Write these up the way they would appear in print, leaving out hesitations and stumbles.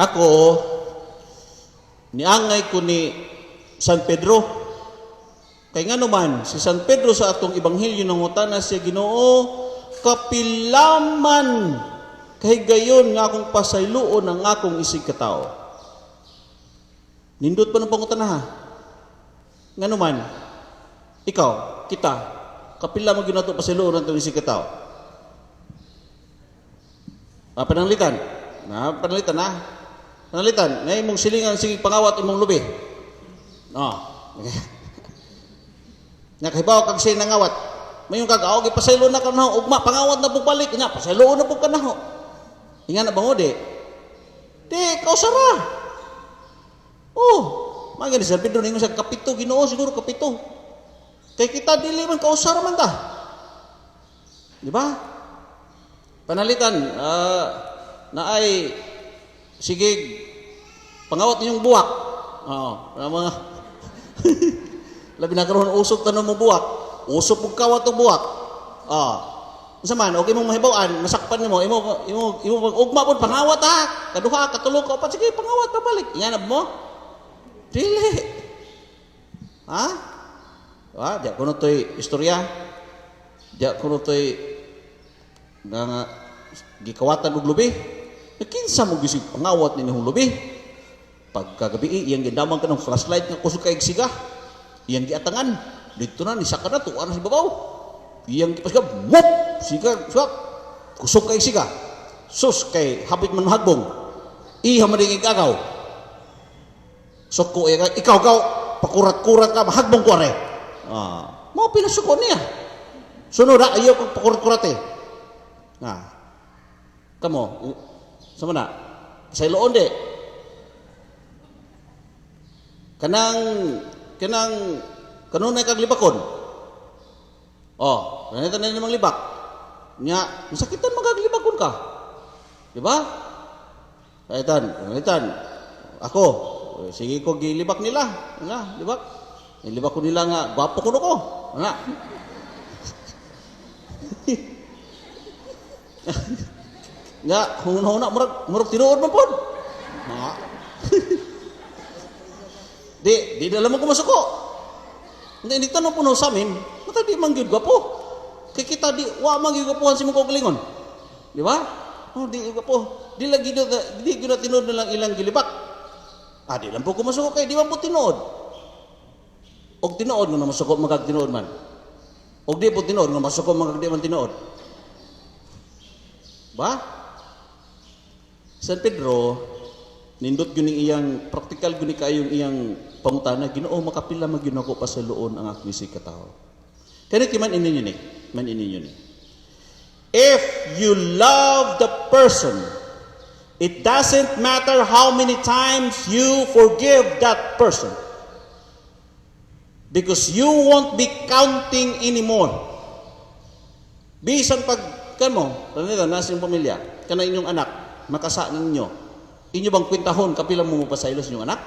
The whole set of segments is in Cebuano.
Ako, niangay ko ni San Pedro. Kay nga naman, si San Pedro sa atong ebanghelyo nangutana siya, "Ginoo, kapilaman kay gayon nga akong pasayloon ang akong isig katao?" Nindot pa ng pangutana ha. Nga naman, ikaw, kita, kapila man gyud nato pasayloon ang atong isig katao? Ah, pananglitan. Na, pananglitan ha. Pananglitan, nga imong silingan sige pangawat imong lubi. No. Nga kahibaw kag siya nangawat. Mayon kag aw gipasaylo na ka na ugma pangawat na pug balik nya pasaylo na pug kanaho. Inga na ba mo di? Di kausara. Oh, mga ni San Pedro ningon sa kapito, Ginoo, siguro kapito. Kay kita dili man kausara man ta. Di ba? Panalitan na ay sige pangawat ninyong buwak. Oo, mga labi na karon usok tanom mo buwak. Usok pug kawat og buwak. Ah. Unsa man, okay mong mahibaw-an, masakpan nimo, imo imo imo ugma pud pangawat ha. Kaduha, katulo, ka upat, sige pangawat pabalik. Ingana mo? Dili. Ha? Ah, di kuno toy istorya. Di kuno toy nga gikawatan og lubi. Kinsa mo gisig pangawat ni nihong lubi? Pagkagabi, iyang gindamang ka ng flashlight nga kusog kay siga. Iyang giatangan. Dito na, nisaka na, tuwa na si babaw. Iyang gipasiga, whoop! Siga, siga, kusog kay siga. Sus, kay habit man mahagbong. Iha man din igagaw. Suko, ikaw, gaw, pakurat-kurat ka, mahagbong ko are. Ah, mao pinasuko niya. Sunod ha, ayaw kong pakurat-kurat eh. Ah. Kamo, sama na, sa iloon di. Kanang, kanang, kanunay kag libakon. Oh, ganito na namang libak. Nya, masakitan man kag libakon ka. Di ba? Kaitan, kaitan. Ako, sige ko gilibak nila. Nga, libak. Nilibak ko nila nga, gwapo kuno ko. Nga. Nga, huna-huna, murag, murag tinuod man pod. Nga. Di, di na lamang ko masuko. Hindi, hindi tanong puno sa amin, mata di man gyud gwapo. Kay kita di, wa man gyud gwapuhan si mong kaugalingon. Di ba? Oh, di gwapo. Di lagi do, di gyud na tinuod na lang ilang gilibak. Ah, di lang po ko masuko kay di man po tinuod. Og tinuod nga masuko magag tinuod man. Og di po tinuod nga masuko magag di man tinuod. Ba? San Pedro, nindot gyud ning iyang praktikal gyud ni kaayong iyang pangutana, "Ginoo, makapila man gyud ako pasayloon ang akong isig katawo?" Kani man ininyo ni, man ininyo ni. If you love the person, it doesn't matter how many times you forgive that person. Because you won't be counting anymore. Bisan pag kamo, tanila nasa inyong pamilya, kana inyong anak, makasa ninyo. Inyo bang kwentahon kapila mo mapasaylo sa inyong anak?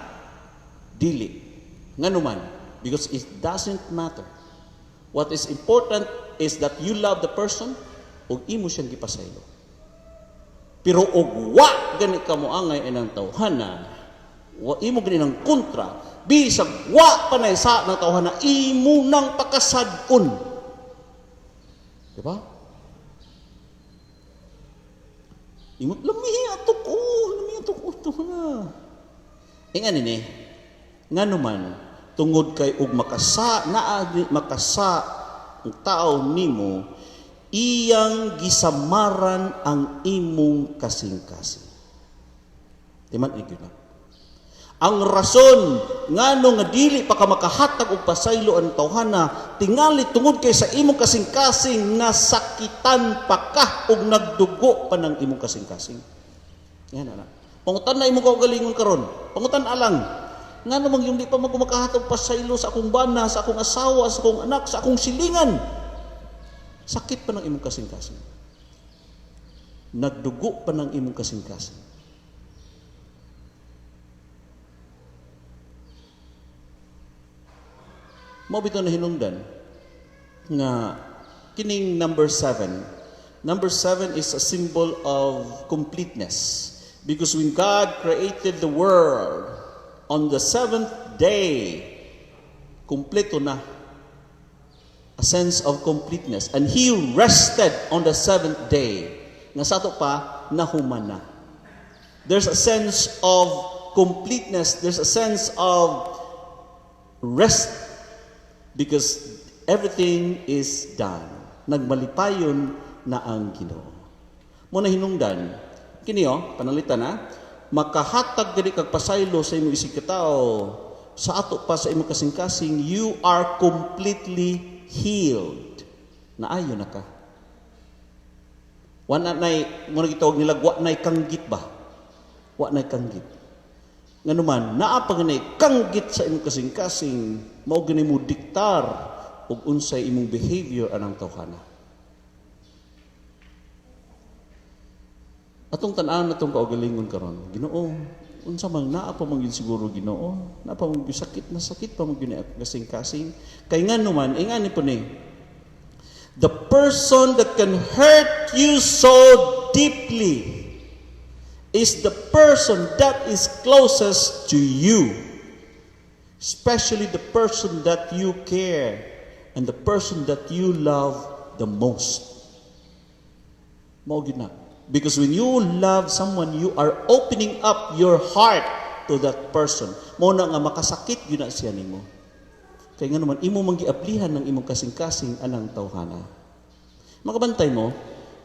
Dili. Ngano man, because it doesn't matter. What is important is that you love the person ug imo siyang gipasaylo. Pero og wa gani ka mo angay inang tawhana, wa imo gani ng kontra, bisag wa pa na sa ng tawhana, imo nang pakasad-on. Di ba? Imo lamihi ato ko, lamihi ato ko to na. Ingan ini, ngano man tungod kay og makasa naa makasa ang tao nimo, iyang gisamaran ang imong kasing-kasing. Di man igyo na. Ang rason ngano nga dili pa ka makahatag og pasaylo ang tawhana, tingali tungod kay sa imong kasing-kasing nasakitan pa ka og nagdugo pa ng imong kasing-kasing. Yan ana. Pangutan na imong kaugalingon karon. Pangutan alang. Ngano man yung di pa makahatag pasaylo sa akong bana, sa akong asawa, sa akong anak, sa akong silingan? Sakit pa ng imong kasing-kasing. Nagdugo pa ng imong kasing-kasing. Mao bitaw na hinungdan nga kining number 7. Number 7 is a symbol of completeness. Because when God created the world on the seventh day, kumpleto na. A sense of completeness. And He rested on the seventh day. Nga sa ato pa, nahuman na. There's a sense of completeness. There's a sense of rest because everything is done. Nagmalipayon na ang Ginoo. Mao na hinungdan, kini oh, panalitan na, makahatag gani kag pasaylo sa imong isig katawo, sa ato pa sa imong kasing-kasing, you are completely healed. Naayo na ka. Wa na nay, mao na gitawag nila, wa nay kanggit ba? Wa nay kanggit. Nganuman, naa pa ganay kanggit sa imong kasing-kasing, mao gani mo diktar og unsay imong behavior anang tawhana. Atong tan-awon atong kaugalingon karon. Ginoo, unsa man naa pa man gyud siguro Ginoo, naa pa man gyud sakit na sakit pa man gyud ni kasing-kasing. Kay nganuman, ingani po ni, the person that can hurt you so deeply is the person that is closest to you. Especially the person that you care and the person that you love the most. Mao gyud na. Because when you love someone, you are opening up your heart to that person. Mao na nga makasakit gyud na siya nimo. Kay nga naman, imo mang giablihan ng imong kasing-kasing anang tawhana. Makabantay mo,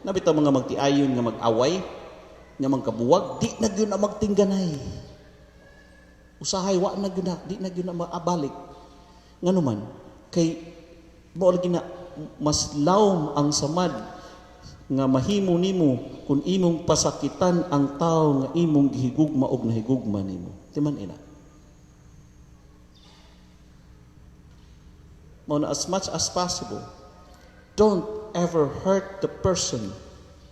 nabitaw mga magtiayon nga mag-away, nga magkabuwag, di na gyud na magtingganay. Usahay, wa na gyud na, di na gyud na maabalik. Nga naman, kay mao lagi na mas lawom ang samad nga mahimo nimo kung imong pasakitan ang tawo nga imong gihigugma og nahigugma nimo. Timan ina. Mao na as much as possible, don't ever hurt the person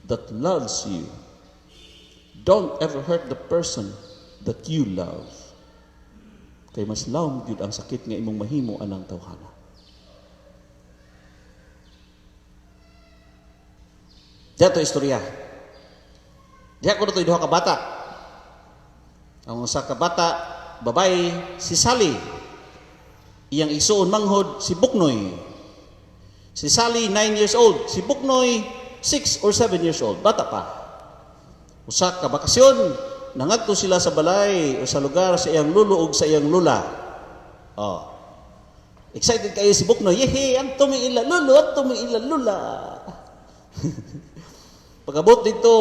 that loves you. Don't ever hurt the person that you love. Kay mas lawom gyud ang sakit nga imong mahimo anang tawhana. Diya to istorya. Diya ko na duha ka bata. Ang usa ka bata, babae, si Sally. Iyang isuon manghod, si Buknoy. Si Sally, 9 years old. Si Buknoy, 6 or 7 years old. Bata pa. Usa ka bakasyon, nangadto sila sa balay o sa lugar sa iyang lulo og sa iyang lula. Oh. Excited kayo si Buknoy. Yehe, ang tumiila lulo, ang tumiila lula. Pagabot dito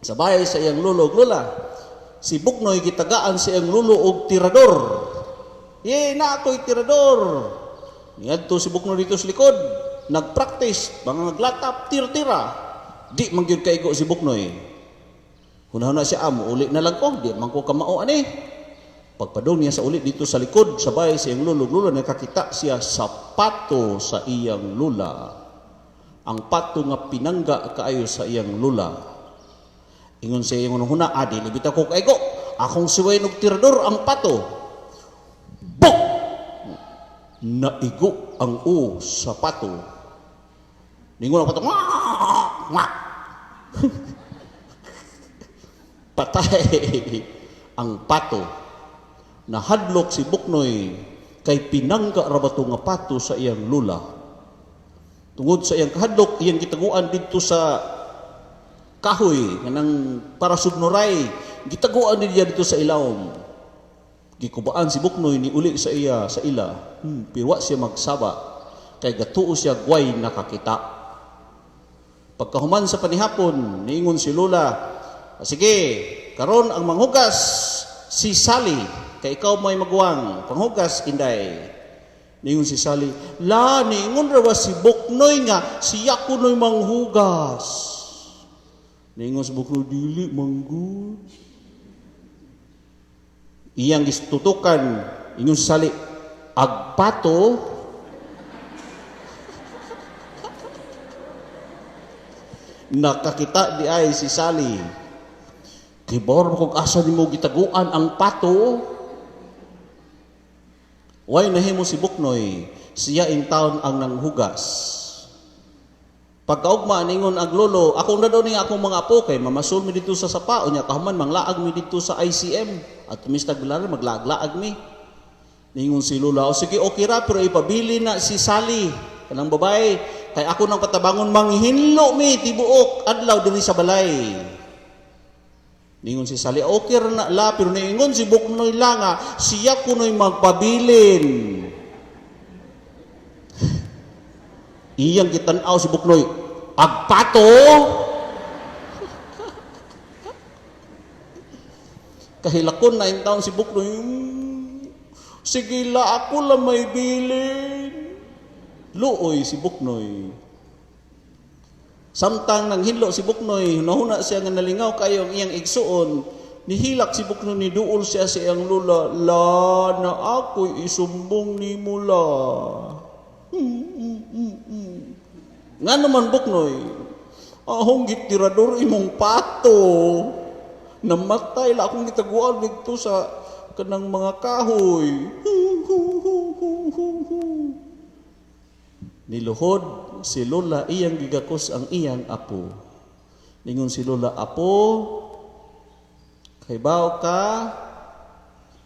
sa bahay sa iyang lulo og lula, si Buknoy gitagaan sa iyang lulo og tirador. Ye, na ako'y tirador. Niadto si Buknoy dito sa likod, nagpractice, mga naglatap, tira-tira. Di man gyud kaigo si Buknoy. Hunahuna siya, uli na lang ko, di man ko kamao ani. Pagpadong niya sa uli dito sa likod, sa bahay sa iyang lulo og lula, nakakita siya sa pato sa iyang lula. Ang pato nga pinangga kaayo sa iyang lula. Ingon siya iyang hunahuna, dili bitaw ko kaigo. Akong siwayon og tirador ang pato. Bok! Naigo ang u sa pato. Ningon ang pato, ngak! Ngak! Patay ang pato. Nahadlok si Buknoy kay pinangga ra ba to nga pato sa iyang lula. Tungod sa iyang kahadlok, iyang gitaguan didto sa kahoy nganang para sugnuray, gitaguan niya didto sa ilawom. Gikubaan si Buknoy ni uli sa iya sa ila. Pero wa siya magsaba kay gatuo siya gway nakakita. Pagkahuman sa panihapon, niingon si Lola, sige, karon ang manghugas si Sally, kay ikaw may maguwang, panghugas inday. Niingon si Sally, la, niingon ra ba si Buknoy nga, siya kunoy manghugas. Niingon si Buknoy, dili manggod. Iyang gistutukan, ingon si Sally, agpato. Nakakita di ay si Sally. Kibor kung asa nimo gitaguan ang pato. Way nahimo si Buknoy, siya in town ang nanghugas. Pagkaugma, ningon ang lolo, "Akong na daw ni akong mga apo kay mamasul mi dito sa sapa, unya kahuman manglaag mi dito sa ICM." At Mr. Bilar, maglaag-laag mi. Ningon si Lola, "O sige, okay ra, pero ipabili na si Sally, kanang babae, kay ako nang patabangon, manghinlo mi tibuok adlaw diri sa balay." Ningon si Sally, "Okay ra na la, pero niingon si Buknoy lang nga, siya kuno'y magpabilin." Iyang gitan-aw si Buknoy, "Agpato?" Kahilakon na in taon si Buknoy, "Sige la, ako lang may bilin." Luoy si Buknoy. Samtang nanghinlo si Buknoy, nahuna siya nga nalingaw kayo ang iyang igsuon, nihilak si Buknoy, niduol siya sa iyang lula, "La, na ako'y isumbong ni mula." "Nga naman, Buknoy?" "Ahong gitirador imong pato. Namatay la, akong gitaguan dito sa kanang mga kahoy. Hu, hu, hu, hu, hu, hu." Niluhod si Lola, iyang gigakos ang iyang apo. Ningon si Lola, "Apo, kahibaw ka,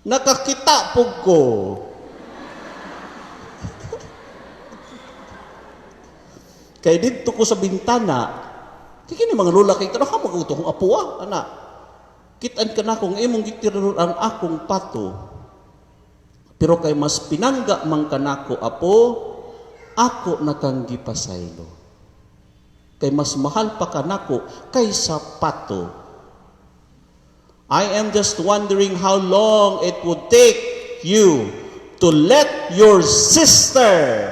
nakakita pug ko. Kay didto ko sa bintana," kay kini mga lola kay tanaw ka akong apo ah, ana. "Kitan ka na kung imong gitirador ang akong pato. Pero kay mas pinangga man kanako, apo, ako na kang gipasaylo. Kay mas mahal pa kanako kaysa pato." I am just wondering how long it would take you to let your sister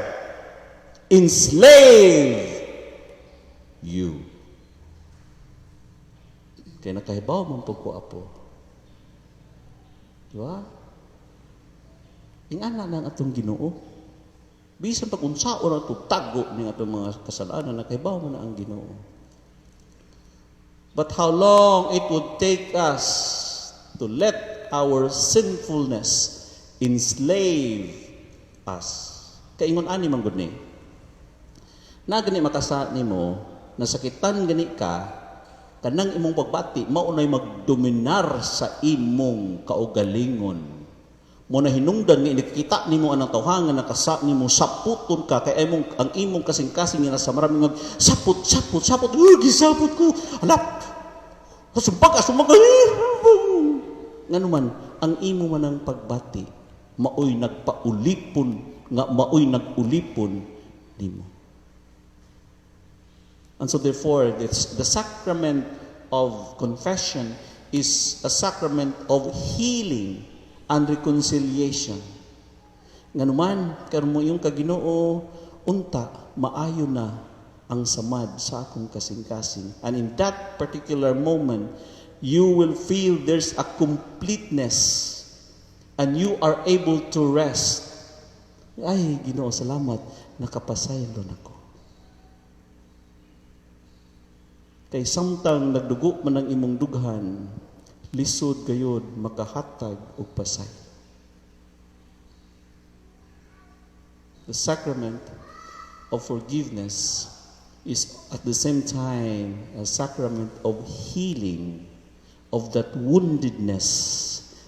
enslave you. Kaya nakahibaw man po ko, apo. Di ba? Ingana na ang atong Ginoo. Bisan pag unsaon na ito, tago ning atong mga kasalanan, nakahibaw man na ang Ginoo. But how long it would take us to let our sinfulness enslave us. Kaingon ani man gud ni. Na gani makasa nimo, nasakitan gani ka, kanang imong pagbati mao nay magdominar sa imong kaugalingon. Mo na hinungdan nga inikita nimo anang tawhangan nakasa nimo, saputon ka kay imong ang imong kasing-kasing nga sa maraming mag sapot, sapot, sapot, uy, gisapot ko, alap kasumbag asumbag. Nganuman ang imo man ang pagbati maoy nagpaulipon nga maoy nagulipon nimo. And so therefore, it's the sacrament of confession is a sacrament of healing and reconciliation. Nganuman, karon mo yung kaginoo, unta, maayo na ang samad sa akong kasing-kasing. And in that particular moment, you will feel there's a completeness and you are able to rest. "Ay, Ginoo, salamat, nakapasaylo na ko." Kay samtang nagdugo man ang imong dughan, lisod gayod makahatag og pasay. The sacrament of forgiveness is at the same time a sacrament of healing of that woundedness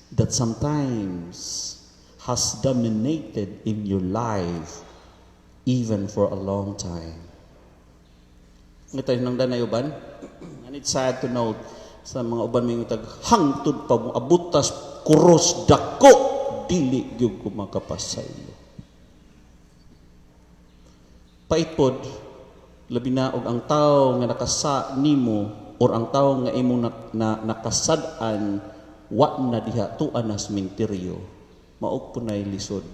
that sometimes has dominated in your life even for a long time. Ito yung nang uban. And it's sad to note sa mga uban may tag hangtod pa mo abutas kuros dako dili gyud ko makapasaylo. Pait pod labi na og ang tawo nga nakasa nimo or ang tawo nga imong nakasad-an wa na diha tuan na sementeryo, mao po nay lisod.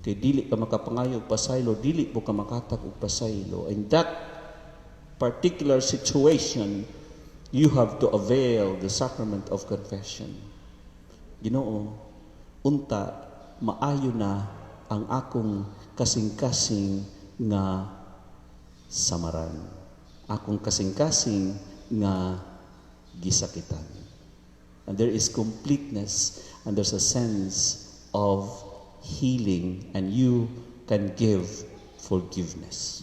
Kay dili ka makapangayo og pasaylo, dili po ka makatag og pasaylo. In that particular situation, you have to avail the sacrament of confession. "Ginoo, unta maayo na ang akong kasing-kasing nga samaran. Akong kasing-kasing nga gisakitan." And there is completeness and there's a sense of healing and you can give forgiveness.